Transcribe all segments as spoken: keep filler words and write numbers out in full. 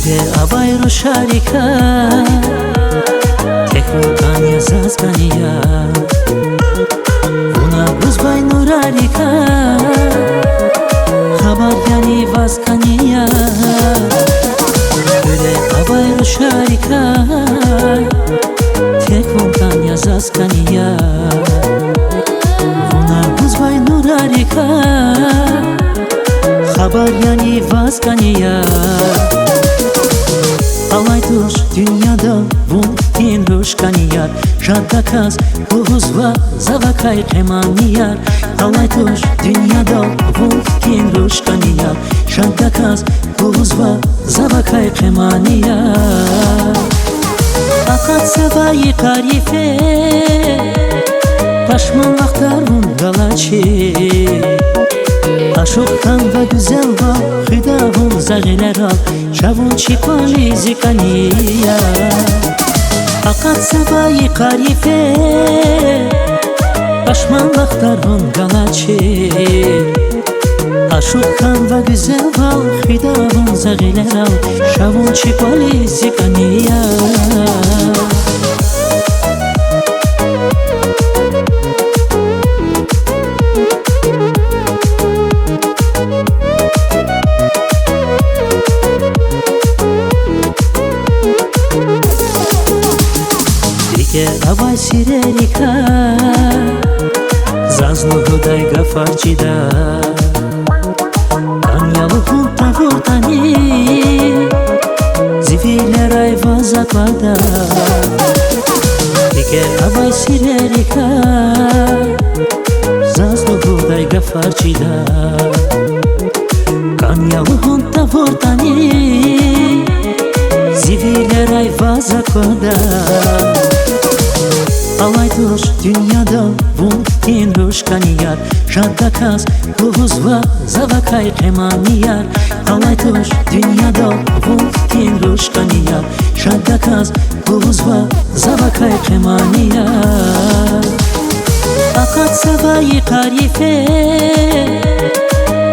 Э, авай рушарикай, тек вун кӀан я, заз кӀан я. Вуна гузвай нурарикай, хабар яни ваз кӀан я. Куьре авай рушарикай, тек вун кӀан я, заз кӀан я. Вуна гузвай нурарикай, хабар яни ваз кӀан я. Алай туш дуьньяда вун хьтин руш кӀан я, жадаказ лугьузва за вакай къе манияр. Алай туш дуьньяда вун хьтин руш кӀан я, жадаказ лугьузва за вакай къе манияр. Акъатзавай йикъар йифе, пашман вахтар вун галачир. Ашукь хьанва гуьзелвал, хуьда вун за гъилерал, ша вун чи кӀвализ зи кӀани я. Акъатзавай йикъар йифе, пашман вахтар вун галачир. Ашукь хьанва гуьзелвал, хуьда вун за гъилерал, ша вун чи кӀвализ зи кӀани я. РикӀе авай сирерикай заз лугьудай гафар чида. КӀан я лугьун тавуртӀани, зи вилерай ваз аквада. РикӀе авай сирерикай заз лугьудай гафар чида. КӀан я лугьун тавуртӀани, зи вилерай ваз аквада. Алай туш дуьньяда вун хьтин руш кӀан я, жадаказ лугьузва за вакай къе манияр. Алай туш дуьньяда вун хьтин руш кӀан я, жадаказ лугьузва за вакай къе манияр. Акъатзавай йикъар йифе,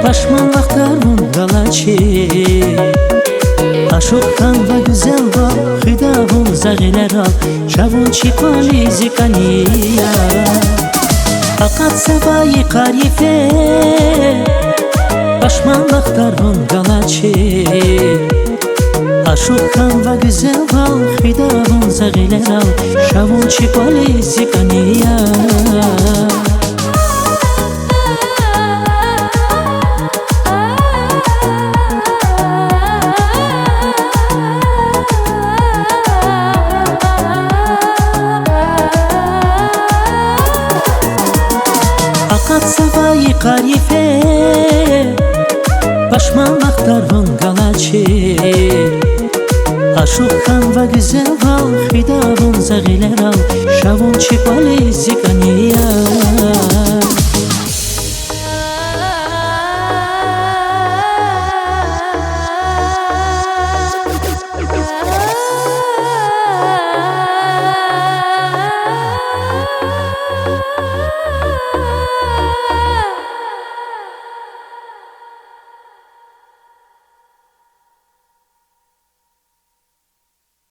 пашман вахтар вун галачир. Ашукь хьанва гуьзелвал, хуьда вун за гъилерал, ша вун чи кӀвализ зи кӀани я. Акъатзавай йикъар йифе, пашман вахтар вун галачир. Ашукь хьанва гуьзелвал, хуьда вун за гъилерал, ша вун чи кӀвализ зи кӀани я. Акъатзавай йикъар йифе, пашман вахтар вун галачир. Ашукь хьанва гуьзелвал, хуьда вун за гъилерал, ша вун чи кӀвализ зи кӀани я.